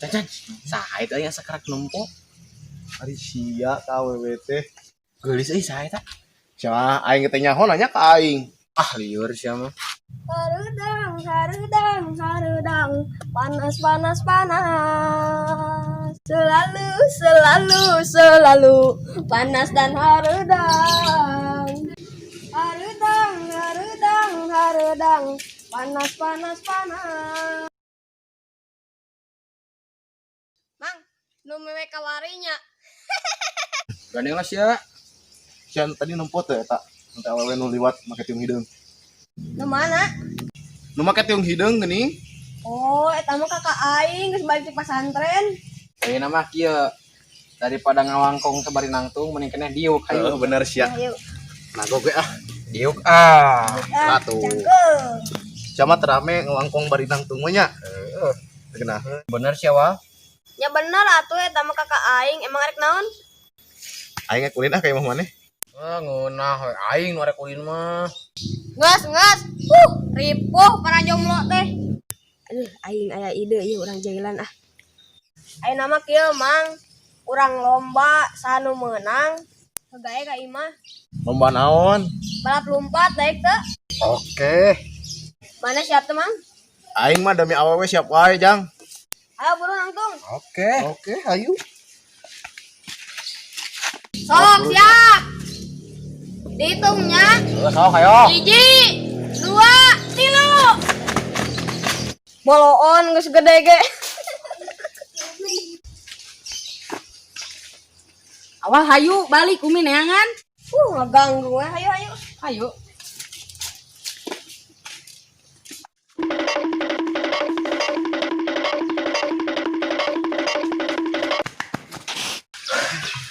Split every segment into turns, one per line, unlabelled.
Cacan, saha eta yang sakarak nempo?
Ari sia ka awewe teh.
Geulis euy, saha eta?
Sia aing teh nyaho nanya ka aing.
Ah, lieur sia mah.
Hareudang, hareudang, hareudang, panas, panas, panas. Selalu, selalu, selalu panas dan hareudang. Hareudang, hareudang, hareudang, panas, panas, panas. Mang, nu mewe kawarinya.
Gandeng lah sia.
Sia tadi nempo teh eta. Ente awewe nu liwat make tiung hideung.
Nu mana?
Nu make tiung hideung geuning.
Oh, eta mah kakak aing geus balik ti pasantren.
Ayeuna mah kieu, daripada ngawangkong sabari nangtung, mending keneh diuk
Heeh,
hayu.
Bener sia.
Ayo.
Nagog we ah.
Diuk ah.
Ah,
Atuh.
cangkeul.
Sia mah terame ngawangkong bari nangtung mah nya. Heeh. Geunah.
Bener sia wa.
Ya bener atuh, eta mah kakak aing, emang arek naon?
Aing ge kulin ah ka imah maneh.
Ah, ngeunah we aing nu arek ulin mah.
Nges, nges. Ripuh para jomblo teh. Aduh, aing aya ide ieu, urang jailan ah. Ayeuna mah kieu, Mang. Urang lomba, sanu meunang hegae ka imah.
Lomba naon?
Balap lompat, daek teu?
Oke.
Mana siap teu, Mang?
Aing mah demi awewe siap wae, Jang.
Ayo buru nangtung.
Oke.
Oke, hayu.
Sok siap. Dihitungnya.
Sok ayo.
Hiji, dua, tilu. Boloon geus gede ge.
Awal hayu balik, Umi neangan.
Ngeganggu we. Hayu, hayu.
Hayu.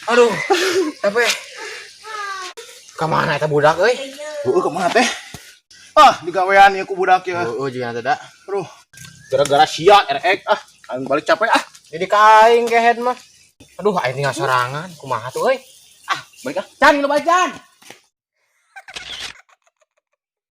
Aduh, capek. Kemana eta budak euy?
Heeh, kumaha teh? Ah, digawean ieu ku budak ieu.
Heeh, jeung teh da.
Aduh. Gara-gara sia RX ah, aing balik capek ah.
Jadi ka aing kehed mah. Aduh, aing tinggal sorangan. Kumaha tuh euy? Ah, balik ah. Can, lu balik, Can.